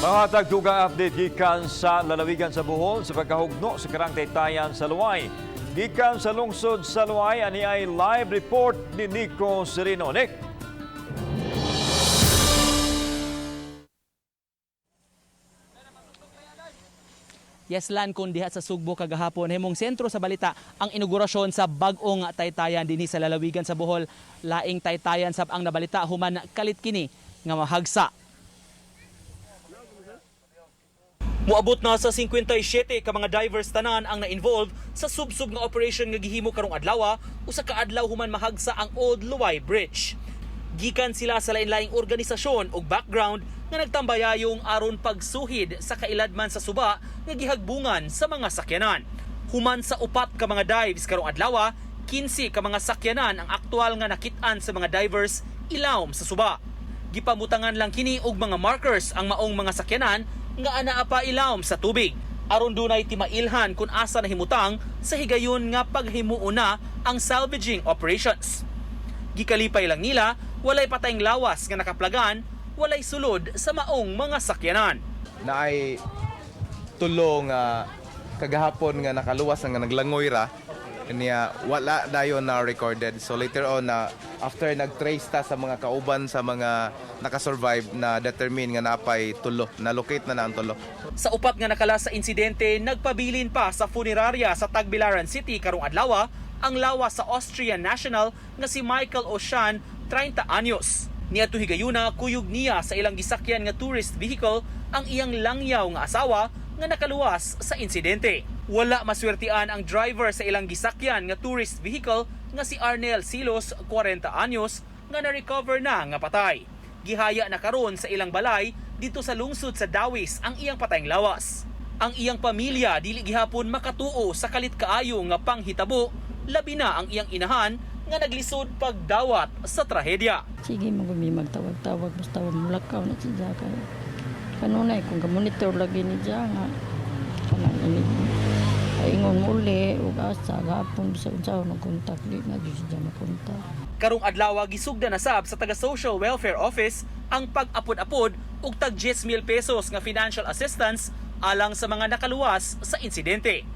Mga tagdugang update gikan sa lalawigan sa Bohol sa pagkahugno sa karaang taytayan sa Loay. Gikan sa lungsod sa Loay, ani ay live report ni Nico Serino. Nick! Yes, Lan, kung diha sa Sugbo kagahapon, himong sentro sa balita ang inaugurasyon sa bag-ong taytayan dinhi sa lalawigan sa Bohol. Laing taytayan sab ang nabalita human kalit kini nga mahagsa. Muabot na sa 57 ka mga divers tanan ang na-involve sa subsub nga operation nga gihimo karong adlaw, usa ka adlaw human mahagsa ang Old Loay Bridge. Gikan sila sa lain-laing organisasyon ug background nga nagtambayayong aron pagsuhid sa kailadman sa suba nga gihagbungan sa mga sakyanan. Human sa upat ka mga dives karong adlaw, 15 ka mga sakyanan ang aktual nga nakit-an sa mga divers ilawom sa suba. Gipamutangan lang kini og mga markers ang maong mga sakyanan nga anaa pa ilawom sa tubig. Aron dunay timailhan kung asa nahimutang sa higayon nga paghimuon na ang salvaging operations. Gikalipay lang nila, walay patayng lawas nga nakaplagan, walay sulod sa maong mga sakyanan. Na ay tulo nga kagahapon nga nakaluwas nga naglangoy ra niya, wala dayon na recorded. So later on na after nag-trace ta sa mga kauban sa mga nakasurvive, na determine nga napay tulo, na locate na na ang tulo. Sa upat nga nakala sa insidente, nagpabilin pa sa funeraria sa Tagbilaran City karong adlaw ang lawas sa Austrian national nga si Michael Oshan, 30 anyos. Niadto higayuna, kuyog niya sa ilang gisakyan nga tourist vehicle ang iyang langyaw nga asawa nga nakaluwas sa insidente. Wala maswertian ang driver sa ilang gisakyan nga tourist vehicle nga si Arnel Silos, 40 anyos, nga na-recover na nga patay. Gihaya na karon sa ilang balay dito sa lungsod sa Dawis ang iyang patayng lawas. Ang iyang pamilya dili gihapon makatuo sa kalit kaayo nga panghitabo, labi na ang iyang inahan nga naglisod pagdawat sa trahedya. Sige, magumi magtawag-tawag, basta mulakaw na siya kay kanunay kung gamonitor lagi ni siya nga kanang ini ingon muli ug asa gapon bisa unsa nagkontak, di na jud siya makontak. Karong adlaw, gisugda na sab sa taga Social Welfare Office ang pag-apod-apod og tag 10,000 pesos nga financial assistance alang sa mga nakaluwas sa insidente.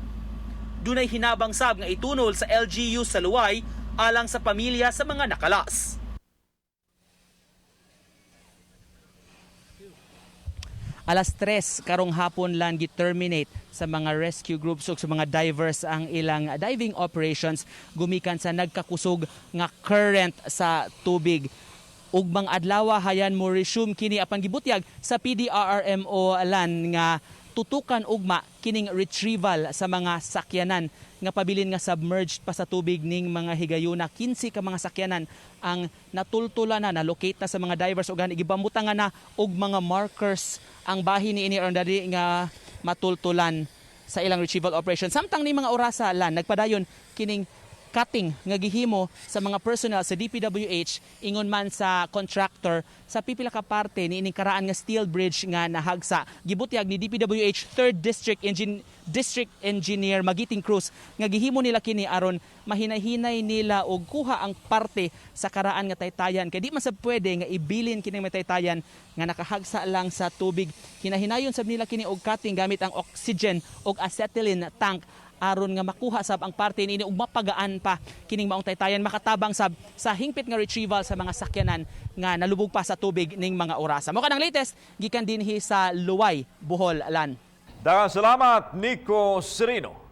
Dunay hinabang sab nga itunol sa LGU sa Loay alang sa pamilya sa mga nakalas. Alas 3 karong hapon lang gi-terminate sa mga rescue groups ug sa mga divers ang ilang diving operations gumikan sa nagkakusog nga current sa tubig. Ugmang adlaw hayan mo resume kini, apan gibutyag sa PDRRMO, lan, nga tutukan ugma kining retrieval sa mga sakyanan nga pabilin nga submerged pa sa tubig ning mga higayuna. 15 ka mga sakyanan ang natultula na, na-locate na sa mga divers ug gibamutangan na og mga markers ang bahin niini aron dali nga matultulan sa ilang retrieval operation. Samtang ni mga orasa, lan, nagpadayon kining cutting nga gihimo sa mga personnel sa DPWH ingon man sa contractor sa pipila ka parte niining karaan nga steel bridge nga nahagsa. Gibutyag ni DPWH 3rd District Engineer Magiting Cruz nga gihimo nila kini aron mahinahinay nila og kuha ang parte sa karaan nga taytayan kay di man sab pwede nga ibilin kining may taytayan nga nakahagsa lang sa tubig. Hinahinayon sab nila kini og cutting gamit ang oxygen og acetylene tank aron nga makuha sab ang parte niini ug mapagaan pa kining maong taytayan, makatabang sab sa hingpit nga retrieval sa mga sakyanan nga nalubog pa sa tubig ning mga orasa. Mao kanang latest gikan dinhi sa Loay, Bohol, lan. Daghang salamat, Nico Serino.